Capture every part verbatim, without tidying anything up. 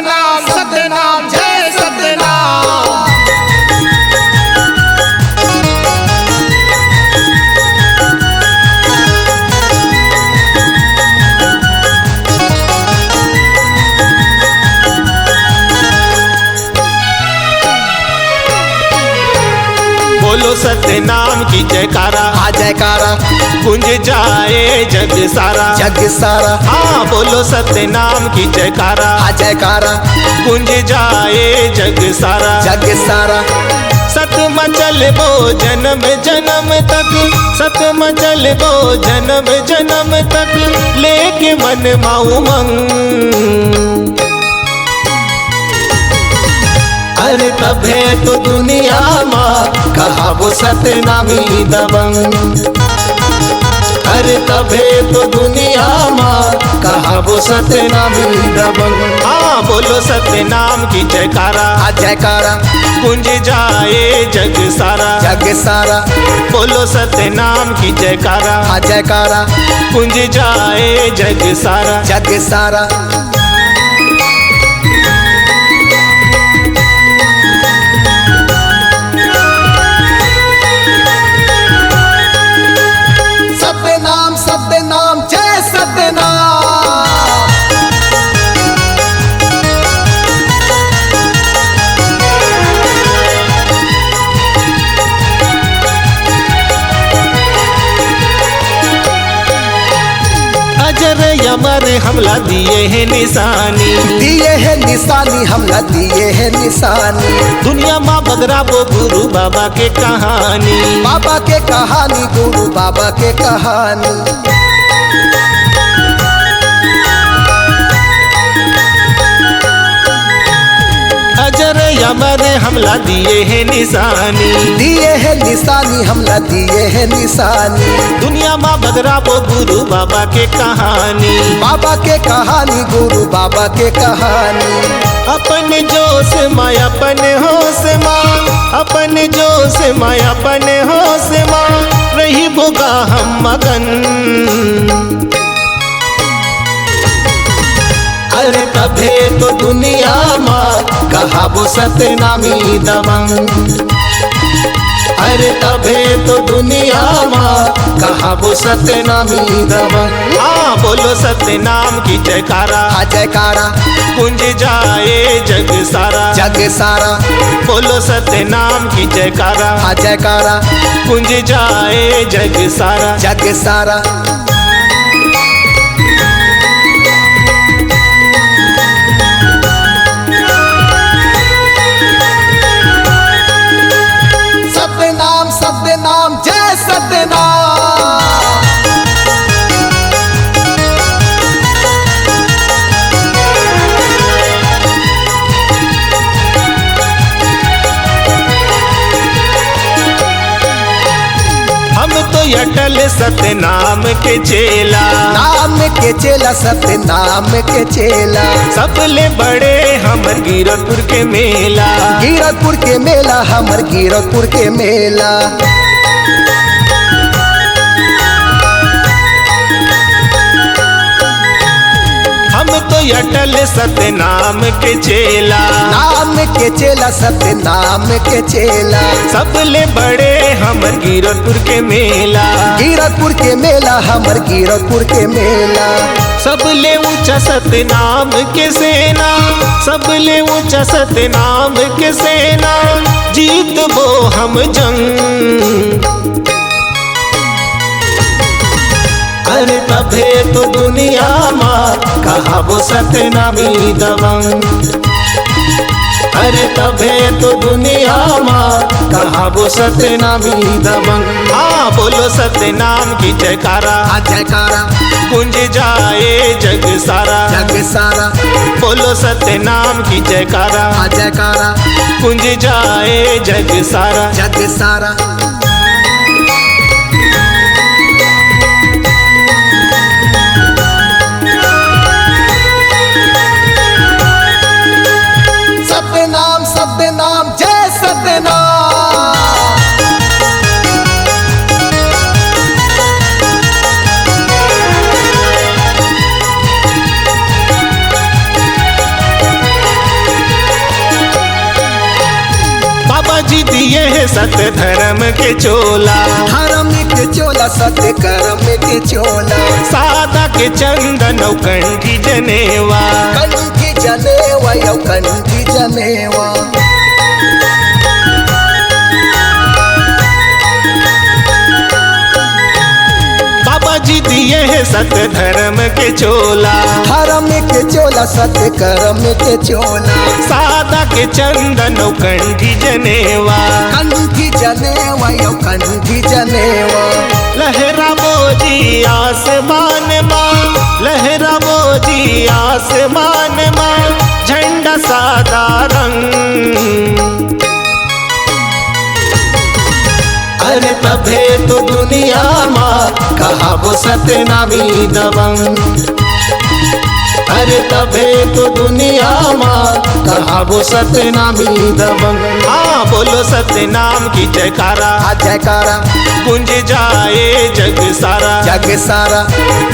नाम सत्य नाम, जय सत्य नाम। बोलो सत्य नाम की जयकारा, आ जयकारा। गूंज जाए जग सारा। जग सारा। हाँ, बोलो सत्य नाम की जयकारा। आ जयकारा। गूंज जाए जग सारा। जग सारा। सत म चलबो जन्म जन्म तक, सत म चलबो जन्म जन्म तक, लेके मन मा उमंग। अरे तभे तो दुनिया मा कहाबो सतनामी दबंग। अरे तभे तो दुनिया मा कहाबो सतनामी दबंग। हाँ, बोलो सतनाम की जयकारा। आ जयकारा। गूंज जाए जग सारा। जग सारा। बोलो सतनाम की जयकारा। आ जयकारा। गूंज जाए जग सारा। जग सारा। सतनाम सतनाम जय सतनाम। अजर अमर हमला दिए हे निशानी। दिए हे निशानी, हमला दिए हे निशानी। दुनिया मा बगराबो गुरु बाबा के कहानी। बाबा के कहानी, गुरु बाबा के कहानी। अजर अमर हमला दिए हे निशानी। दिए हे निशानी, हमला दिए हे निशानी। दुनिया मा बगराबो गुरु बाबा के कहानी। बाबा के कहानी, गुरु बाबा के कहानी। अपन जोश मा, अपन होश मा, अपन जोश मा, अपन होश मा, रहिबो गा हम मगन। अरे तभे तो दुनिया मा कहाबो सतनामी दबंग। अरे तभे तो दुनिया मा कहाबो सतनामी दबंग। हाँ, बोलो सतनाम की जयकारा। हाँ, जयकारा। गूंज जाए जग सारा। जग सारा। बोलो सतनाम की जयकारा। हाँ, जयकारा। गूंज जाए जग सारा। जग सारा। सतनाम सतनाम जय सतनाम। हम तो अटल सतनाम के चेला। नाम के चेला, सतनाम के चेला। सबले बड़े हमर गिरौदपुर के मेला। गिरौदपुर के मेला, हमर गिरौदपुर के मेला। हम तो अटल सतनाम के चेला। नाम के चेला, सतनाम के चेला। सबले बड़े हमर गिरौदपुर के मेला। गिरौदपुर के मेला, हमर गिरौदपुर के मेला। सबले ऊंचा सतनाम के सेना, सबले ऊंचा सतनाम के सेना, जीतबो हम जंग। अरे तभे तो दुनिया मा कहाबो सतनामी दबंग। अरे तभे तो दुनिया मा कहाबो सतनामी दबंग। हाँ, बोलो सतनाम की जयकारा। हाँ, जयकारा। गूंज जाए जग सारा। जग सारा। बोलो सतनाम की जयकारा। हाँ, जयकारा। गूंज जाए जग सारा। जग सारा। सतनाम सतनाम जय सतनाम। ये हे सत धर्म के चोला, धर्म के चोला, सत कर्म के चोला। सादा के चंदन अउ कंठी जनेवा, कंठी जनेवा, अउ कंठी जनेवा। बाबा जी दिए हे सत धर्म के चोला, धर्म के चोला, सत कर्म के चोला। सादा के चंदन अउ कंठी जनेवा, कंठी जनेवा, अउ कंठी जनेवा। लहराबो जी आसमान मा, लहराबो जी आसमान मा, झंडा सादा रंग। अरे तभे तो दुनिया मा कहाबो सतनामी दबंग। अरे तभे तो दुनिया मा कहाबो सतनामी दबंग। हाँ, बोलो सतनाम की जयकारा, हाँ, जयकारा। गूंज जाए जग सारा, जग सारा।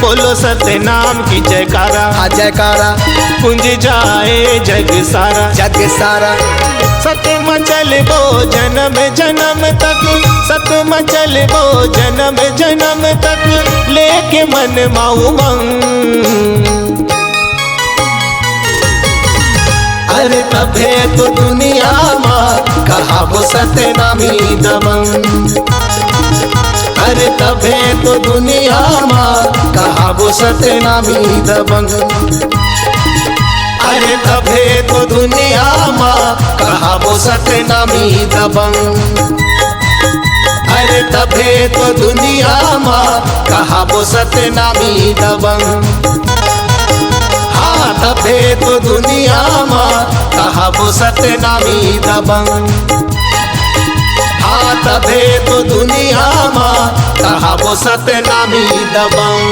बोलो सतनाम की जयकारा, हाँ, जयकारा। गूंज जाए जग सारा, जग सारा। सत म चलबो जनम जनम तक, सत म चलबो जनम जनम तक, लेके मन मा उमंग। अरे तभे तो दुनिया मा कहाबो सतनामी दबंग। अरे तभे तो दुनिया मा कहाबो सतनामी दबंग। अरे तभे तो दुनिया मा कहाबो सतनामी दबंग। अरे तभे तो दुनिया मा कहाबो सतनामी दबंग। हाँ, तभे तो दुनिया मा कहाबो सतनामी दबंग। हाँ, तभे तो दुनिया मा कहाबो सतनामी दबंग।